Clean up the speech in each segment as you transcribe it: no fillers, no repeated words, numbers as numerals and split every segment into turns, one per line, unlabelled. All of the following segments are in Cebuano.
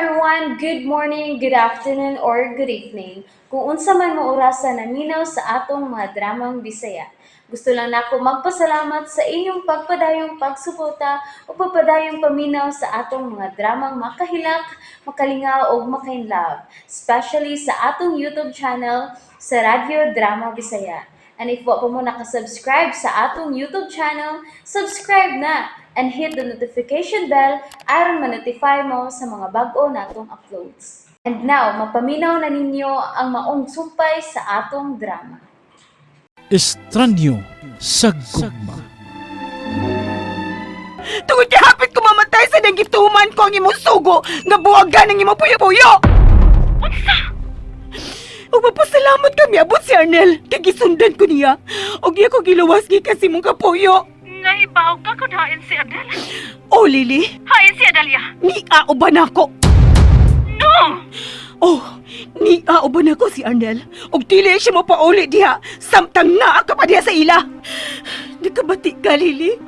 everyone! Good morning, good afternoon, or good evening. Kung unsa man mo orasa naminaw sa atong mga dramang Bisaya. Gusto lang nako magpasalamat sa inyong pagpadayong pagsuporta o pagpadayong paminaw sa atong mga dramang makahilak, makalingaw ug makainlove, especially sa atong YouTube channel sa Radyo Drama Bisaya. And if wa pa mo nakasubscribe sa atong YouTube channel, subscribe na and hit the notification bell aron ma-notify mo sa mga bag-o natong uploads. And now, mapaminaw na ninyo ang maong sumpay sa atong drama.
Estranyo sa gugma.
Tungod kay hapit ko mamatay sa nagituman ko ang imong sugo nga buwagan ang imong puyo-puyo. Unsa? Ug mapasalamat kami abot si Arnel kay gisundan ko niya. Ug iya ko giluwas gikan sa imong kapuyo.
Naibaw ka kung hain si Adel.
Oh, Lily,
Hain si Adalia.
niao ba nako?
No!
Oh, niao ba nako si Arnel? Ug dili siya mopauli diha samtang naa ka pa diha sa ila. Nakabati ka, Lily.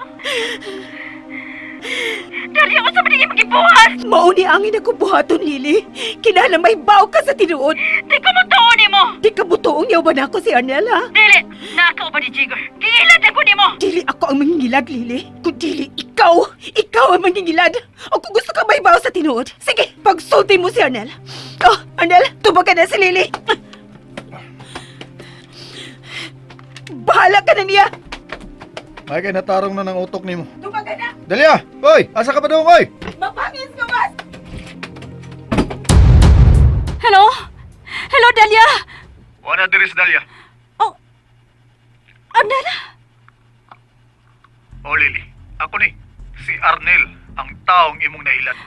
Dalia, unsa man imong gibuhat?
Mao ni ang ako buhaton, Lily. Kinahanglan may baw ka sa tinuod.
Di ko motuo nimo.
Di ka butuong yaw ba nako si Arnel, ha?
Dili, naa ka uban ni Jigger. Giilad ako nimo.
Dili ako ang mangingilad, Lily. Kung dili ikaw, ikaw ang mangingilad. O kung gusto ka may baw sa tinuod, sige, pagsulti mo si Arnel. Oh, Arnel, tubag ka na si Lily. Bahala ka na niya.
Ay, kay natarong na ng utok nimo.
Tubag ka na.
Dalia! Hoy! Asa ka pa doon, oy?
Mapangis ka, mas.
Hello? Hello, Dalia.
Wala diri si Dalia.
Oh. Arnel?
O, Lily. Ako ni. Si Arnel, ang taong imong nailan.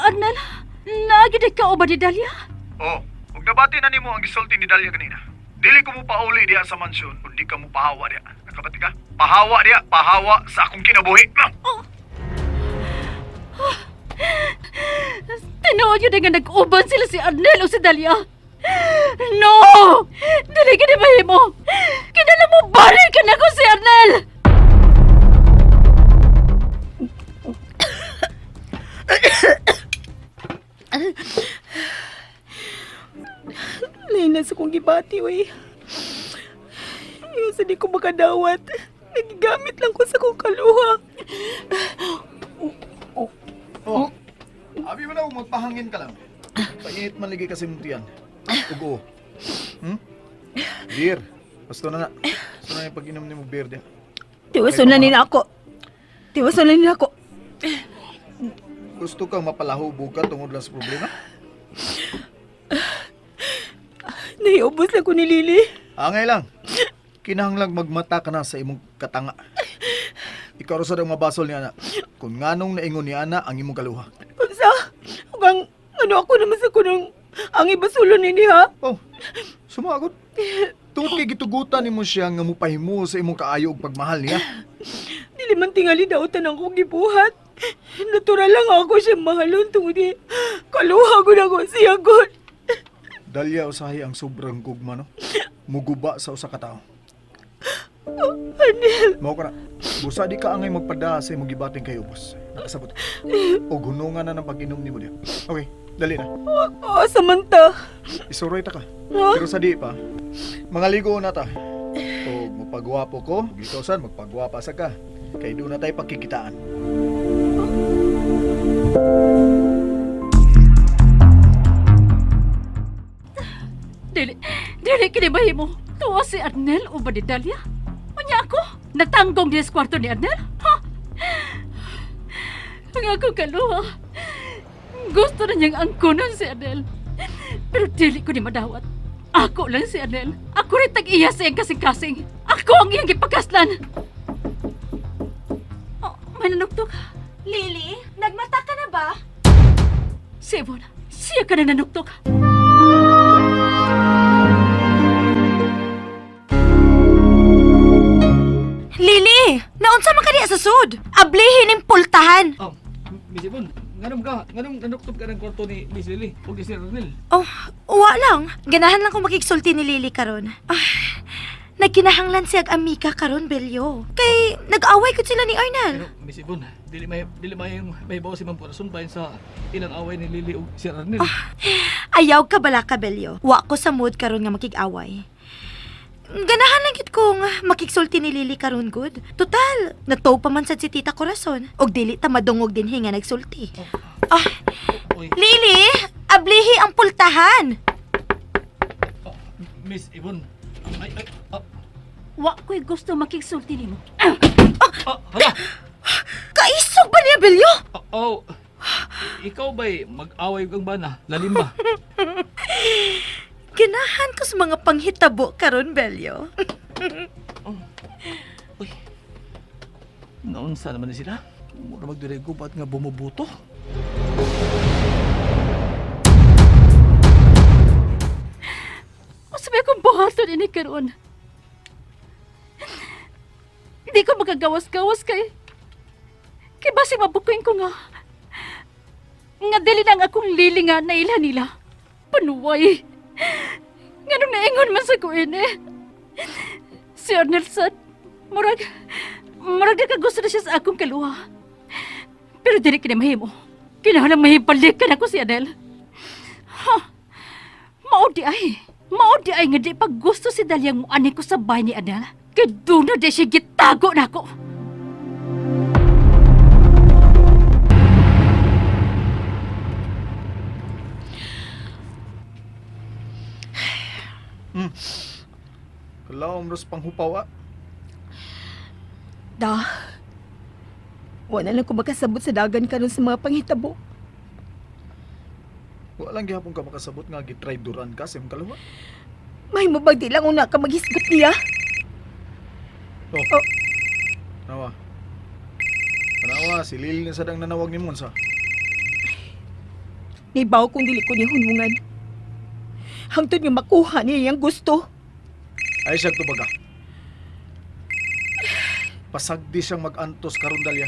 Arnel, naagid ka uban ni Dalia?
Oh, ug nabati na nimo ang gisulti ni Dalia kanina. Dili ko mo pauli diha sa mansyon kung di ka mo pahawa diha. Nakabati ka? Pahawa diha, pahawa sa akong kinabuhi.
Tinuod yun nga nag-uban sila si Arnel o si Dalia. No! Dili ka ni mahimo. Kinala mo balik ka na ko si Arnel!
Lain na sa kong gibati, wey. Yung sa di ko makadawat. Nagigamit lang ko sa kong kaluha.
Oh. Abi mo na kung magpahangin ka lang. Painit man lagi kasi mong tiyan. Ugo. Beer. Basta na na. Basta na yung pag-inom nimo beer diha.
Tiwason na nila ako. Tiwason na nila ako.
Gusto kang mapalahubog ka tungod lang sa problema?
Naiubos lang ko ni Lily.
Angay lang. Kinahanglang magmata ka na sa imong katanga. Ikaw ra sad ang mabasol ni ana. Kung nganong naingon ni ana ang imong kaluha.
Unsa? Hanggang ano ako naman sa kunong ang ibasulo ni niya.
Oh, sumagod. Tungod kay gitugutan nimo siya nga mupahimo sa imong kaayo og pagmahal niya.
Dili man tingali dautan ang kong gibuhat. Natural lang ako siya mahalon tungod kay kaluha ko na ko siya god.
Dalya usahay ang sobrang gugma no. Muguba sa usa ka tawo.
Arnel,
Mao ka na. Busa di ka angay magpada sa imong gibating kay ubos. Nakasabot. Og hunungan na ng pag-inom nimo diha. Okay, dali na.
oh, Samantha.
Isuroy ta ka.
Huh?
Pero sa di pa, mga ligo na ta. O magpagwapo ko, ug ikaw san magpagwapa sa ka. Kay doon na tayo pagkikitaan.
Dili, dili kini mahimo. Tuwa si Arnel o ba ni Dalia? Unya ako, natanggong diya sa kwarto ni Arnel? Ha? Ang ako kaluha. Gusto na niyang angkunon si Arnel. Pero dili ko ni madawat. Ako lang si Arnel. Ako rin tag-iya sa iyang kasing-kasing. Ako ang iyang gipakaslan. Oh, may nanuktok.
Lily, nagmata ka na ba?
Si Yvonne, siya ka na nanuktok.
Lily, naunsa man ka diha sa sud? Ablihin ning pultahan.
Oh, Miss Ibon, nganong ka, nganong nanuktob ka ng kwarto ni Miss Lily o ni Sir Ronel?
Oh, uwa lang. Ganahan lang ko makigsulti ni Lily karon. Ah, Nagkinahanglan siya ag amika karon, Belyo. Kay nag-away gud sila ni Arnel.
Pero Miss Yvonne, dili may may si Ma'am Corazon bahin sa ilang away ni Lily ug Sir Arnel.
Ayaw ka bala ka, Belyo. Wa ko sa mood karon nga makig-away. Ganahan lang gid kong makigsulti ni Lily karon gud. Total, natow pa man sad si Tita Corazon. Og dili ta madungog dinhi nga nagsulti. Ah,
Uy,
Lily, ablihi ang pultahan.
oh, Miss Yvonne. Ay ay ah,
Wa ko'y gusto makigsulti nimo.
ah, hala.
Kaisog ba niya, Belyo?
Oh, oh. Ikaw ba'y mag-away kang bana? Lalim ba?
Ganahan ko sa mga panghitabo karon, Belyo.
Uy. Naunsa naman ni sila? Mura magdilay gubat nga bumubuto.
Unsa may akong buhaton ini karon? Hindi ko magagawas-gawas kay kay basig mabukuin ko nga. Nga dili lang akong lili nga naila nila. Panuway. Nganong naingon man sa kuin eh. Si Arnel sad, murag nakagusto na siya sa akong kaluha. Pero dili kini mahimo. Kinahanglan mahibalikan ako si Adele. Ha? Mao di ay. Mao di ay nga di pa gusto si Dalyang muani ko sa bahay ni Adele. Kay doon na di siya gitago na ako.
Kalaom ros panghupaw ah.
Da. Wala lang ko makasabot sa dagan karon sa mga panghitabo.
Wa lang gihapon ka makasabot nga gitrayduran ka sa imong kaluha.
Mahimo bag di lang una ka maghisgot niya?
Oh.
Oh.
Nawa. Tanawa, si Lily na sadang nanawag ni Monsa.
Nibaw kung dili ko niya hunungan. Hangtod nga makuha niya iyang gusto.
Ay siya tubaga. Pasagdi siyang mag-antos karon Dalia.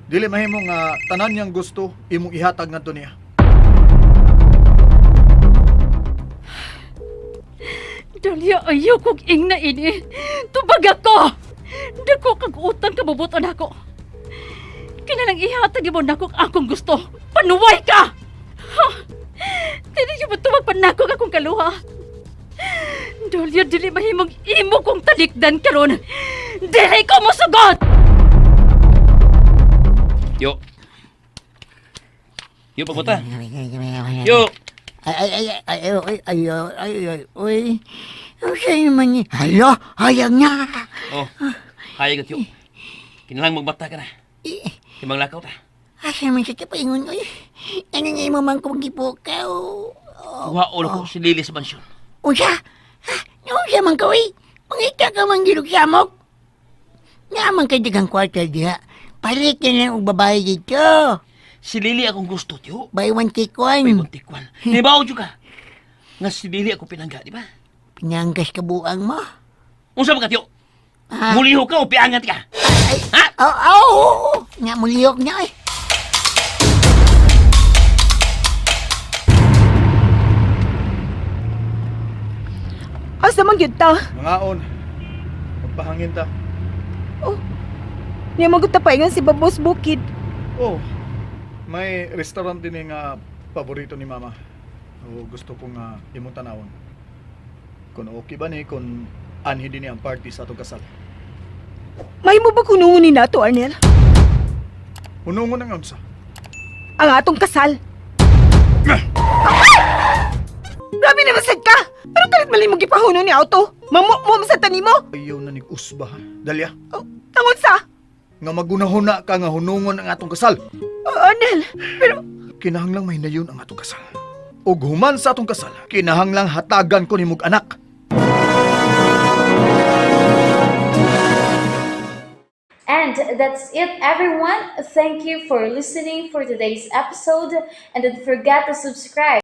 Dili mahimo nga tanan niyang gusto imong ihatag ngadto niya.
Dalia, ayaw kong ingna ini. Tubag ako! Dako kag utang kabubuton ako. Kinalang ihatag mo nako ang akong gusto. Panuway ka! Ha! Dili niyo ba tumag panako akong kaluha? Dalia, dili mahimong imo kong talikdan karon. Dili ko mosugot!
Yo. Yo, pagbuta. Yo.
Ay, ay, ay, ay, ay, ay, ay, ay, ay, uy. Ang sa'yo naman niya. Hala, hayag niya.
Oh. Hayag at yo. Kinalang magbata ka na.
Eh,
Kay maglakaw ta.
Asa naman siya kapaingon, uy. Ano nga yung mamang kong gipukaw?
Kuha ulo ko si Lily sa mansyon.
Unsa? Ha? Unsa man ka, uy? Mangita ka man gilog samok. Nga man kay dagang kwarta diha. Palit na lang og babae dito.
Si Lily akong gusto, tiyo.
Buy one take
May
one.
buntikwan. Nibaw ka. Nga si Lily ako pinangga, di ba?
Pinanggas ka buang mo.
Unsa ba ka, tiyo?
Ha?
Muliho ka o piangat ka?
Ay,
Ha?
oh, oh, oh, oh. Nga muliyok niya, eh.
Asa man gyud ta?
Mangaon. Magpahangin ta.
Niya man gud ta paingon si Babos Bukid.
Oh. May restaurant din eh nga paborito ni Mama. O gusto ko nga imong tanawon. Kung okay ba ni kung anhi din ni ang party sa atong kasal.
Mahimo ba kunungon ni nato, Arnel?
Hunungon ang unsa.
Ang atong kasal. Ay! Grabe naman sad ka! Pero kalit mali mo gipahuno ni auto. Mamu mo sa tanimo.
Ayaw na nig-usba. ha? Dalia,
Oh, tangon sa.
nga magunahuna ka nga hunungon ang atong kasal.
Oh, Arnel, pero
Kinahanglang mahinayon ang atong kasal. Ug human sa atong kasal, kinahanglang hatagan ko nimog anak.
And that's it, everyone. Thank you for listening for today's episode. And don't forget to subscribe.